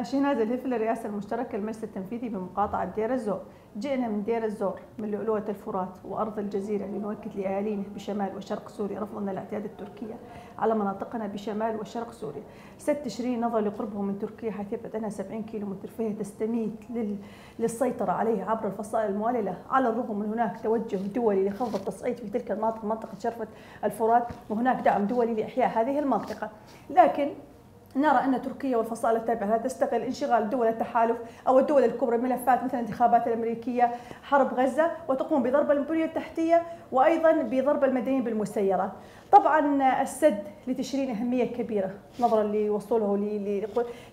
شهناز الهفل، الرئاسة المشتركة للمجلس التنفيذي بمقاطعة دير الزور. جئنا من دير الزور، من لؤلؤة الفرات وأرض الجزيرة، لنؤكد لأهالينا بشمال وشرق سوريا رفضنا الاعتداءات التركية على مناطقنا بشمال وشرق سوريا. سد تشرين نظرا لقربه من تركيا حيث يبعد عنها 70 كيلو متر، فهي تستميت للسيطرة عليه عبر الفصائل الموالية، على الرغم من هناك توجه دولي لخفض التصعيد في تلك المناطق، منطقة شرفة الفرات، وهناك دعم دولي لإحياء هذه المنطقة. لكن نرى أن تركيا والفصائل التابعة لها تستغل انشغال دول التحالف أو الدول الكبرى بملفات مثل الانتخابات الأمريكية، حرب غزة، وتقوم بضرب البنية التحتية وأيضا بضرب المدنيين بالمسيرات. طبعا السد لتشرين أهمية كبيرة نظرا لوصوله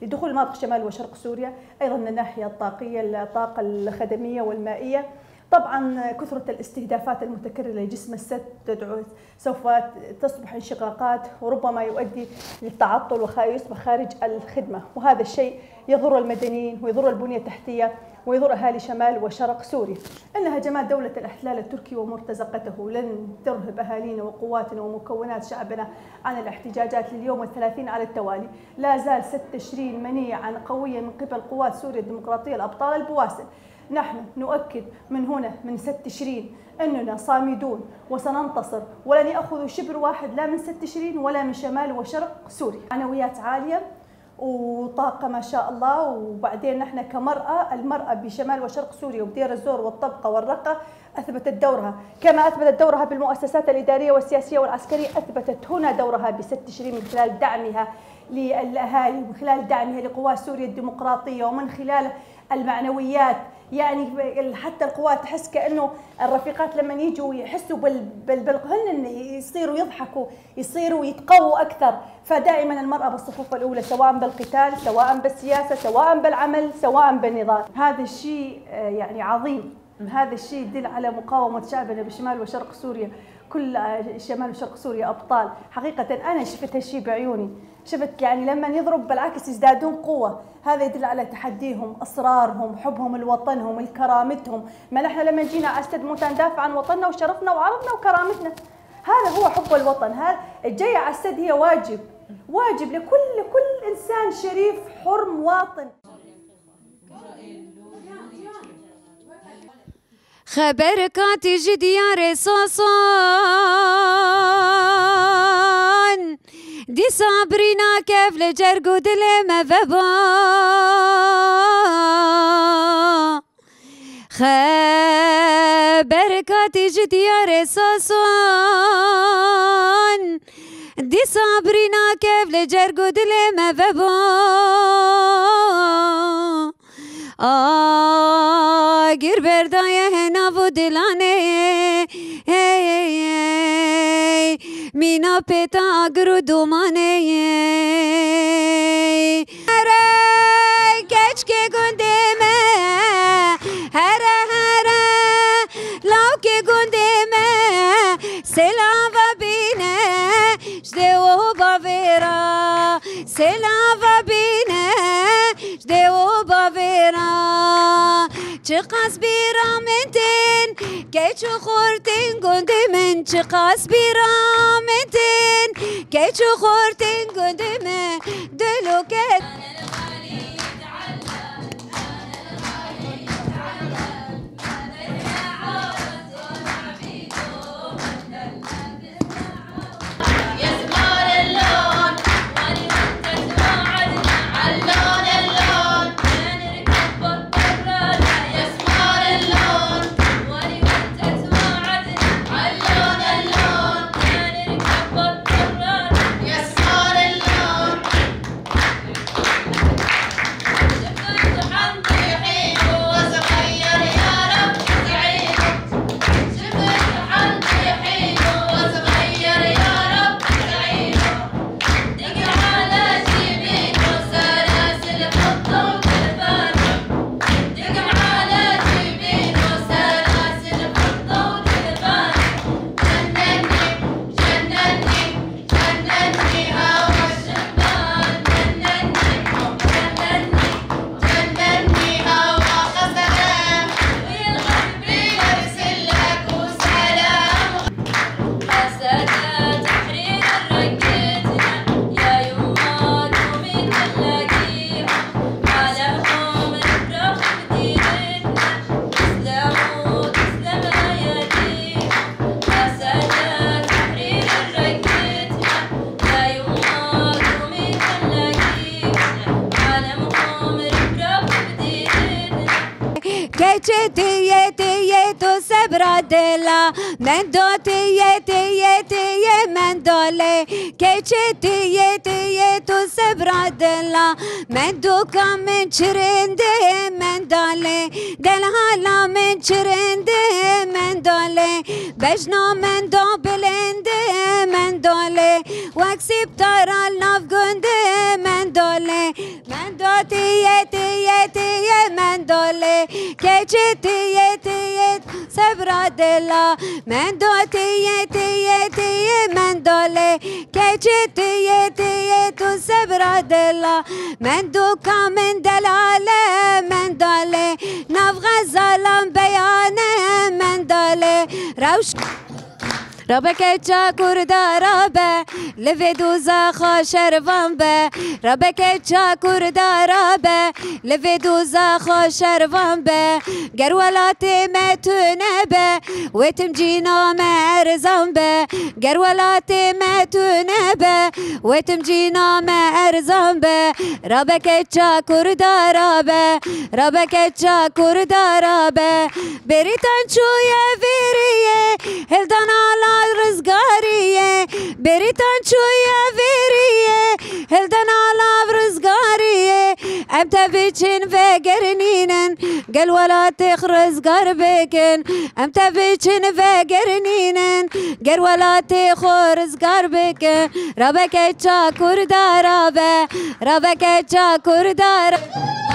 لدخول مناطق شمال وشرق سوريا، أيضا من الناحية الطاقية، الطاقة الخدمية والمائية. طبعا كثرة الاستهدافات المتكررة لجسم السد تدعو سوف تصبح انشقاقات وربما يؤدي للتعطل ويصبح خارج الخدمة، وهذا الشيء يضر المدنيين ويضر البنية التحتية ويضر أهالي شمال وشرق سوريا. إن هجمات دولة الاحتلال التركي ومرتزقته لن ترهب أهالينا وقواتنا ومكونات شعبنا عن الاحتجاجات لليوم 30 على التوالي. لا زال سد تشرين منيعا قويا من قبل قوات سوريا الديمقراطية الأبطال البواسل. نحن نؤكد من هنا من سد تشرين أننا صامدون وسننتصر، ولن يأخذوا شبر واحد لا من سد تشرين ولا من شمال وشرق سوريا. معنويات عالية وطاقة ما شاء الله. وبعدين نحن كمرأة، المرأة بشمال وشرق سوريا وبدير الزور والطبقة والرقة أثبتت دورها، كما أثبتت دورها بالمؤسسات الإدارية والسياسية والعسكرية، أثبتت هنا دورها بسد تشرين من خلال دعمها للأهالي، ومن خلال دعمها لقوات سوريا الديمقراطية، ومن خلال المعنويات. يعني حتى القوات تحس كأنه الرفيقات لما يجوا يحسوا هن يصيروا يضحكوا، يصيروا يتقووا أكثر. فدائما المرأة بالصفوف الأولى، سواء بالقتال، سواء بالسياسة، سواء بالعمل، سواء بالنضال. هذا الشيء يعني عظيم، هذا الشيء يدل على مقاومة شعبنا بشمال وشرق سوريا. كل شمال وشرق سوريا أبطال حقيقة. أنا شفت هالشيء بعيوني، شفت يعني لما يضرب بالعكس يزدادون قوة. هذا يدل على تحديهم، إصرارهم، حبهم لوطنهم، لكرامتهم. ما نحن لما جينا على السد مو ندافع عن وطننا وشرفنا وعرضنا وكرامتنا، هذا هو حب الوطن. هذا الجاي على السد هي واجب، واجب لكل إنسان شريف حر مواطن. خبرك تجي ديار صاصان دي صابرينا كيف لجرقو دلي ما فبا خبرك تجي ديار صاصان دي صابرينا كيف لجرقو دلي ما فبا آگیر بردای هنا و دلانه مینا پیتا آگر و دومانه هره کچ که گنده me هره هره لاو که گنده me سلاوا بینه جده و باویرا سلاوا بینه جده و باویرا چه قص بیرامتین که چو خورتین گنده من چه قص بیرامتین که چو خورتین گنده من دلو که يسمر اللون. كچتي تي تو سبرا دلا من دو تي تي تي من دولي كچتي تي تو سبرا دلا من دو كم من چرنده من دالي دل هلا من چرنده من دالي بجنا من دو بلنده من دالي وكسب ترى الناف گنده من دالي من دو تي تي تي من دالي كچتي تي سبرا دلا من دو تي تي تي من دالي كچتي تي تو سبرا دلا من دو من دلالة من دالي ناف غزالان بيانه من دالي روش ربك چاکور دارابه لوی دوزا خاشروان به ربك چاکور دارابه لوی دوزا خاشروان به گر ولاتي ما تنبه وتمجينا ما ارزان به گر ولاتي ما تنبه وتمجينا ما ارزان به ربك چاکور دارابه ربك چاکور دارابه بريتان شوية فيريه هلدان على رزقارية بريتان شوية فيريه هلدان على رزقارية امتى بيتشن فقرنينن قال ولا تخرز قربكن امتى بيتشن فقرنينن قال ولا تخرز قربكن ربك تشاكر دارابه ربك تشاكر دارابه.